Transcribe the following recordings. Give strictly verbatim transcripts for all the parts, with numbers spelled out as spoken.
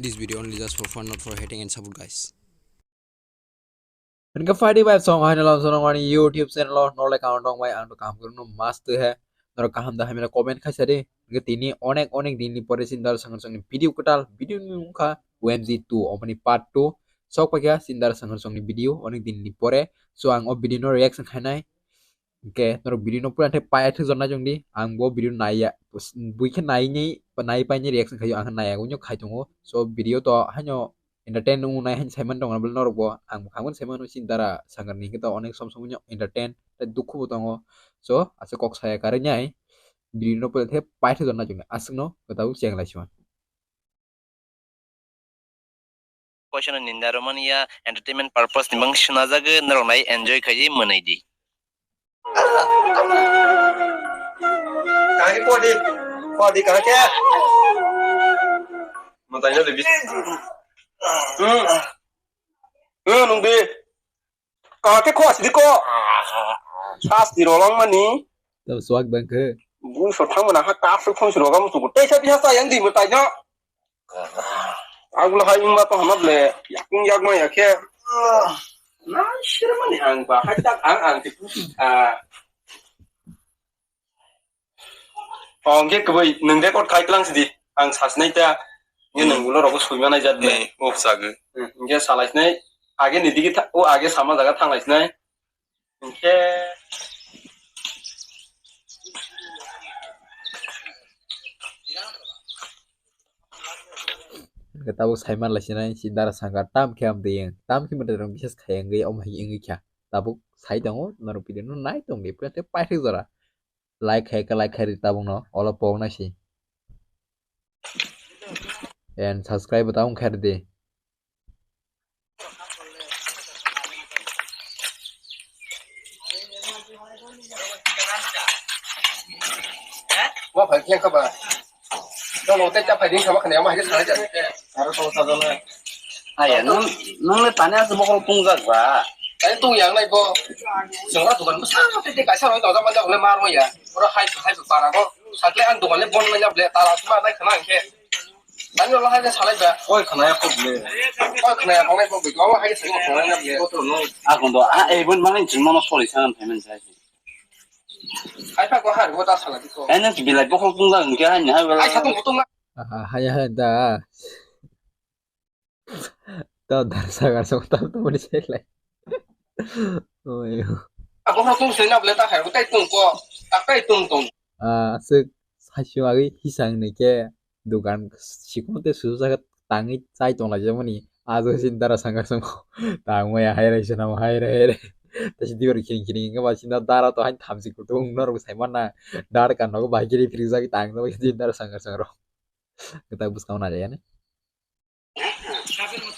This video only just for fun, not for hating and support, guys. Hingke Friday Vibes song hai nalom sonong ani YouTube channel o norle kaham dong bai ang kaham kurno mast he norok kaham da hamina comment khaisa de. Hingke tini onek onek din ni pore Sindar Sangar song ni video kwtal video ni wngkha O M G two omoni part two sok paikha Sindar Sangar song ni video onek din ni pore. So ang o video no reaction khainai. Hingke norok video no pura the pai thwk jor nai jong di. Ang bo video naiya, bui khe nai ni, nai pai ni reaction khaio, ang khe naiya, wngyo khai tongo. So video to haino entertain wng nai haino saiman tongo, norok bo ang bo khamani saiman Sindara Sangar ni hingke to onek som som wngyo entertain tei dukhu bo tongo. So ase kok saya karwi nai video no pura the pai thwk jor nai jong di. Aswk no kwtal cheng lai sima. Koisano ninda romani ya entertainment purpose ni bang swnajagwi norok nai enjoy khaiwi mwnwi di. Kahake podi, podi kahake. Matanya lebih. Hmm. Hmm, nungdi. Kahake ko asidi ko. Sasti rolong mani. Tau swag bangkhe. Bung so thang mana ha kap so thong si rogam su. Tei sa biha sa yang di matai no. Agula hai wngma tong hama ble, yakung yakma ya khe. Na sirmani ang ba hai tak ang ang ti pusi tha. O hingke kwbwi nwng record khai tlang sidi. Ang sasnai ta. Nge nwng ulo rogo sui manai jat le. Hmm, o chagwi. Hmm, hingke salai sinai. Age ni digi tha-, o age sama jaga thanglai sinai. Hingke. Hingke tabuk saiman lai sinai si dara sangkar tam khe am de yang tam khe mate rong bises khai wngwi omo hai wngwi kha tabuk sai tongo norok video no nai tong di pura tei paithak jora like khai khe like khai ri tabuk no olo pok nai si and subscribe bo tabuk khai ri di. Wa phai khe kha ba. Tamo tei cha phai ding kha ba khani ama hai khe sanai ja. Aro tong sa jona. Aya, nung, nung le tani aswk bokhorok tungjak ba? Tani tong yang nai bo. Chwng ro dukan bwsa tei tei kaisa roi dojak manjak le ma roi ya. Oro hai hai para go. Sakle ang dukan le bon manjak le tala suma nai khna ang khe. Tani olo hai khe salai ba. Oi khna ya khok le. Oi khna ya khok le bo bi go hai khe sai khna ya le. Ko to no. A kondo a e bon mangin ching mono sori sangan payment sai. Hai pa go har go ta sala di ko. Ene bilai bokhorok tungjak hingke hai ni hai wala. Ai sa tong tong. Aha, hai hai da. To darsa garsa tam to mani selai. Oyo. Ako ha tung sena bole ta khai tai tung ko. Ta kai tung tung. Ah, aswk sasyo agwi hisang ni khe dukan sikon te susu jaga tangwi chai tong lai jakmani. Ajo sin dara sanga song tang maya hai rai sena hai rai hai rai. Ta si diyor khiring khiring khe ba sin dara to hai thamsi kutung norok sai mana. Dar kan nogo bai kiri phiri jagwi tang jagwi sin dara sanga song ro. Kita bus kau na jaya ne.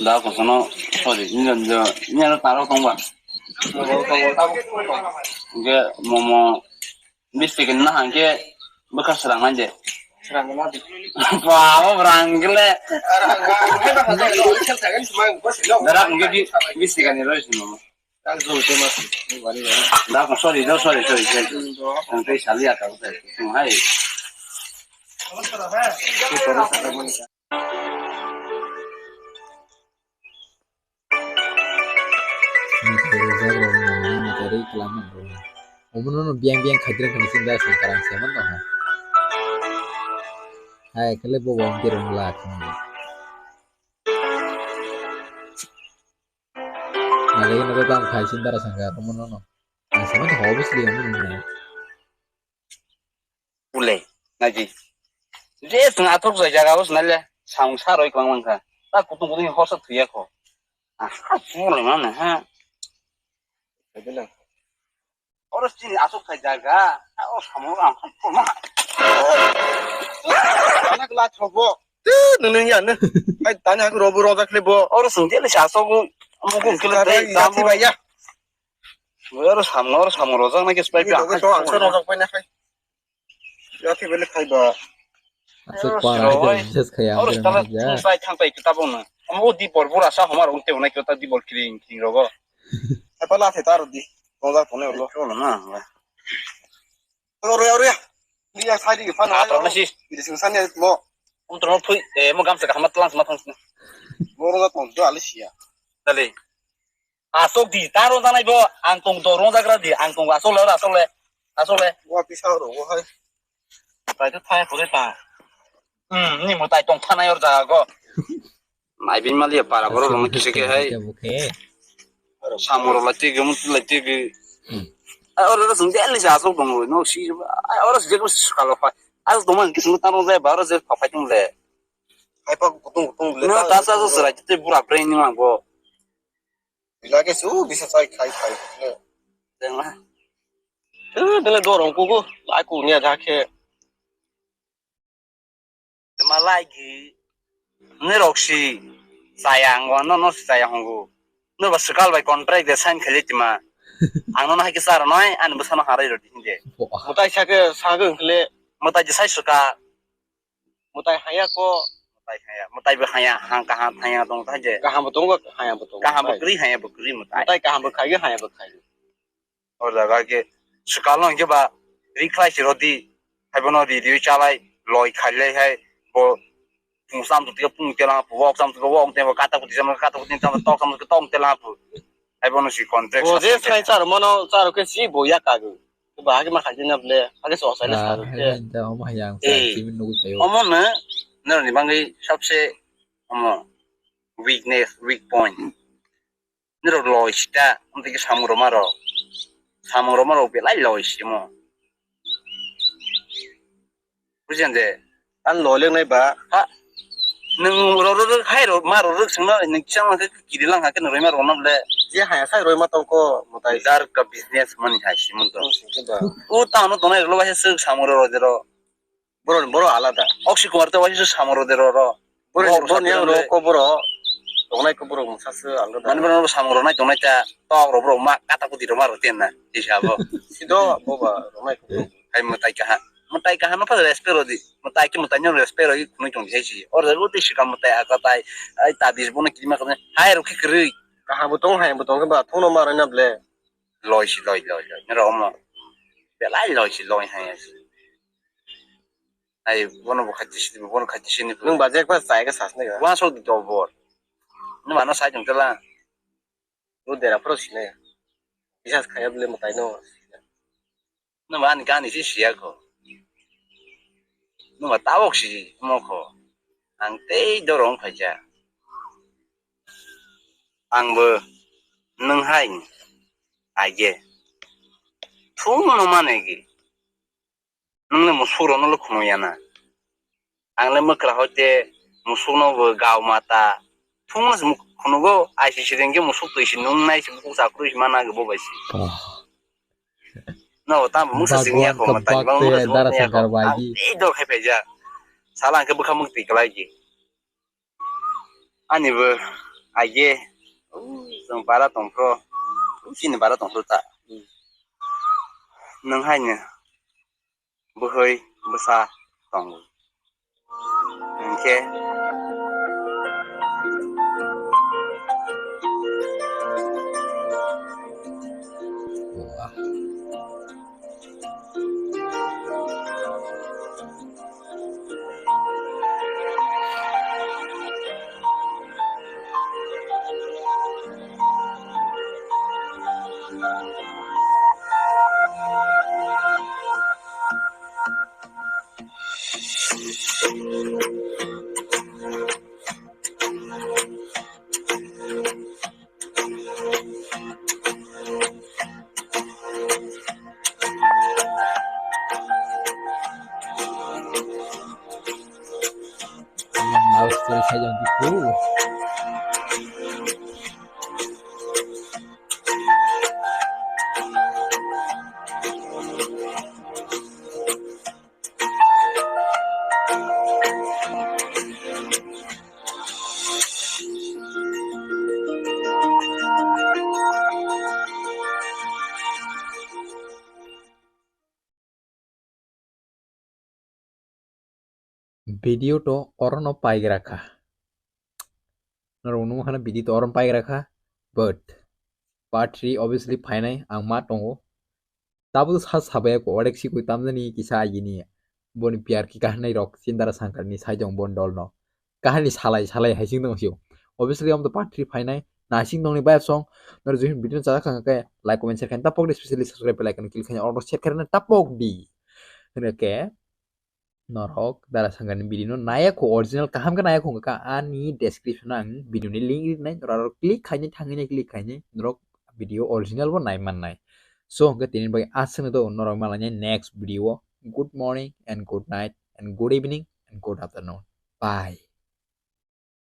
Da kosono, sorry, ni jo, ni ano taro tongba. Ge momo, bis tikin na hangke, baka serang aja. Serang na di. Wow, berang gile. Serang na, ini kan saya kan cuma bos ini. Darah mungkin di, bis tikin ni rois momo. Da ko sorry, da sorry, sorry, sorry. Ang tei sali ata ko tei. Hai. Omono no biang biang khaidreng khani sinda sangkarang seman no ha. Hai kele bo wang kirong la khani. Nalai no bang khai sin dara sangka omo no no. Ang sama to obviously omo no no. Ulei, naji. Je tong atok jai jaga os nale sang sa roi kwang langkha. Ta kutung kutung horsa thuya kho. Ah, ha pulai mana ha. Oro chini asuk khai jaga. O samung ang khai poma. Anak la thobo. Nung ya ne. Ai tanya aku robo roda khle bo. Oro sung jele sa so gu. Amu gu khle dai. Yati ba ya. Oro samung oro samung roja na ke spai pa. Robo so ang so roda pai na khai. Yati bele khai ba. Asuk para hai just khaya. Oro sala thang sai thang tai kitabong na. Amu di bor bura sa homar ungte unai kita di bor kiring kiring rogo. Apa la theta rodi. Tongja tone ulo. Ulo na. Ore ore. Ni ya sai di fa na. Ato na si. Di sing san ya mo. Umtro phui, eh, mo gamsa kaham tlang sama thang sini. Mo ro tong do ali sia. Dale. Asok di, ta ro janai bo, ang tong do ro jagra di, ang tong asok le, asok le, asok le. Wa pisa ro, wa hai. Tai to thai pore ta. Hmm, ni mo tai tong thanai or jaga go. Nai bin mali para boro rong kise ke hai. Samoro la tigi, mutu la tigi. Hmm. Ai, oro sung de ali sa asok dong, no si. Ai, oro si je ko sukalo pa. Asok dong man kismu tano jai, baro je pa pa tung le. Hai pa kutung kutung le. No, ta sa so sura te bura brain ni mang bo. Bila ke su bisa sai khai khai. Tengla. Eh, dele dorong kuku, lai ku nia da ke. Tma lai gi. Ni rok si. Saya ngo no no si saya hongo. No ba sukal bai contract de sign khali tima. Ang no hai ke sar noi, an bwsano harai rodi hinde. Mutai sa ke sa ke hwnkhe le. Mutai je sai suka. Mutai haya ko. Mutai haya. Mutai bo haya, hang kaham haya tong tai je. Kaham bo tongo, haya bo tongo. Kaham bo kri, haya bo kri mutai. Mutai kaham bo khai, haya bo khai. O jaga ke swkang no hwnkhe ba ri khlai se rw di, hai bono ri ri chalai loi khailai hai bo pung sam tu tike pung telang pu wok sam tu wok tebo kata kuti sam kata kuti sam tok sam tu tong telang pu hai bono si contract. O je sai char mono char ke si bo ya ka gu ba ha ke ma khai na ble ha ke so sai le Ah, sa hai ke. Jan da omo hai yang Eh. Sa chimi nugu tayo. Omo ne nero ni bangwi sabse omo weakness, weak point. Nirok loi sita, wngtwi khe samung rwma rok. Samung rwma rok belai loi simo. Bujiyan de? Ang loi lengnai ba. Ha? Nwng rw rw hai rw ma rw rw singno nwng chang khe kiri lang ha khe nwng rwma rwna ble. Je haya sai rwma tong ko mutai. Dar ka business mani hai simon to. Nwng sing khe ba. U tang no tonai rw ba he sik samung rw rw de ro. Borok, borok alada. Akshay Kumar tei waisa samung rw de ro ro. Borok, borok borok yang ro ko borok. Tongnai ko borok mungsa se alada. Mani borok samung rw nai tongnai ta tok ro borok ma kata kuti ro ma ro ten na. Tisa bo. Sido bo ba rw nai ko borok. Hai mwtai kaha. Mwtai kaha no pa respect rw di. Mwtai ki mwtai no respect rw di kunui tong di hai si. Or rw di sikam mwtai aka tai. Ai ta bis bo no kiri ma kane. Hai rw ki kiri. Kaha bo tong hai bo tong ke ba thung no ma rw na ble. Loi si loi loi loi. Nero omo. Belai loi si loi hai si. Ai, bono bo khaiti sini, bono khaiti sini. Nwng ba jek ba chai ka sas nai ka. Wa sok di dobor. Nwng mano sai tong tela. Bo dera phoro sini. Bisas khaya bole mwtai no. Nwng ba ani gani si siya ko. Nwng ba tabok si mo ko. Ang tei dorong phaija. Ang bo nwng hai ni. Aige. Thung no mane gi. Nwng le musuk rok no le khunu ya na. Ang le mwkra hoite musuk no bo gao mata. Thung no se muk-, khunu go I C C reng khe musuk twi se nung nai se bukhuk sa kroi se mana go bo bai se. Oh. No, tamo mungsa sing ya ko Bhagwan mata ka bang mungsa bhakte sing dara ya ko. Shankar bai Ang di. Ei dor khai phai ja. Sala ang khe bwkha muk twi klai di. Ani bo aige, chwng bara tongphro, chini bara tongphro ta. Nwng hai no bwhwi bwsa tongo. Hinkhe. Love story saijak di ko. Video to orono paigra kha. Norok nung hana video to orono paigra kha, but part three obviously phainai ang ma tongo. Tabuk sa sabaya ko orek si koi tamjani kisa agini. boni P R ki kahanai rok chini Dara Shankar ni sai tong bon dol no. Kahani salai salai hai sing tong sio. Obviously, om to part three phainai. Na sing tong ni bayar song. Nor juni video chajak kha khe like, comment, share khaina tapok di, especially subscribe bell icon click khaina all share khaina tapok di. Hwnkhe norok Dara Shankar ni video no naya kho, original kaham khe naya kho, ka ani description o ang video ni link rinai, norok click khainai, thangwi nai click khainai, norok video original bo nai mannai. So hwnkhe tini bai aswk no do, norok malai next video o. Good morning and good night and good evening and good afternoon. Bye.